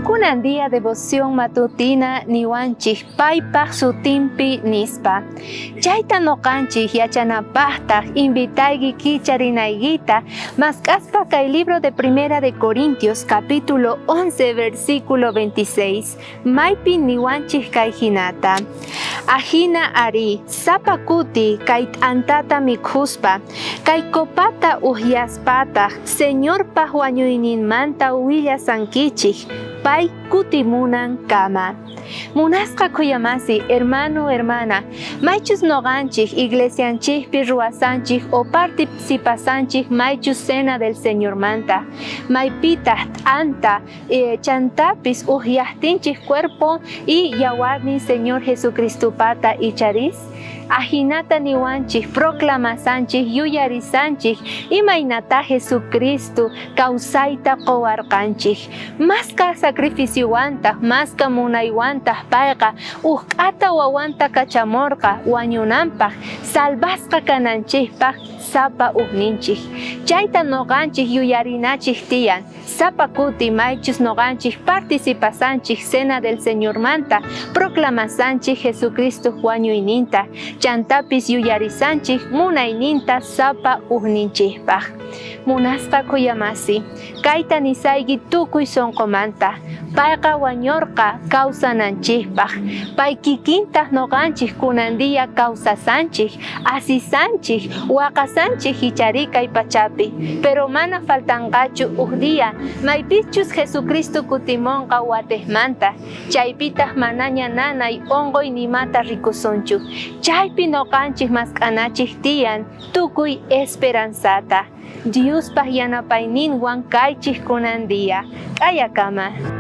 Kunan día devoción matutina niwanchik paypaj sutinpi nispa. Chayta noqanchik yachanapajtaj invitayki kicharinaykita mask'aspa kay libro de Primera de Corintios capítulo 11 versículo 26 maypi niwanchik kay jinata. Ajina ari, sapa kuti kay t'antata mikhuspa, kay copata ujyaspataj Señorpaj wañuyninmanta willasankichik, pay kutimunankama. Munasqa khuyamasi, hermano, hermana, maychus noqanchik iglesianchikpi ruwasanchik o participasanchik maychus cena del Señormanta, maypitaj t'anta chantapis ujyajtinchik cuerpo y yawarnin Señor Jesucristopata icharis? Ajinata niwanchik proclamasanchik yuyarisanchik imaynatá Jesucristo kawsayta qowarqanchik. Maska sacrificiowantaj, maska munaywantaj payqa uj k'ata wawanta kachamorqa wañunanpaj, salvasqa kananchejpaj sapa ujninchej. Chayta noqanchej yuyarinachej tiyan. Sapa kuti maychus noqanchej participasanchej Cena del Señormanta, proclamasanchej Jesucristoj wañuyninta, chantapis yuyarisanchej munayninta sapa ujninchejpaj. Munasqa khuyamasi, kayta nisayki tukuy sonqomanta, payqa wañorqa kawsananchejpaj, pay kikintaj noqanchej kunan día kawsasanchej, asisanchej, waqasanchej icharí kay pachapi, pero mana faltanqachu uj día maypichus Jesucristo kutimonqa watejmanta, chaypitaj manaña nanay onqoy nimata rikusunchu. Chaypi noqanchej mask'anachej tiyan tukuy esperanzata. Diospaj yanapayninwan kaychej kunan día. K'ayakama.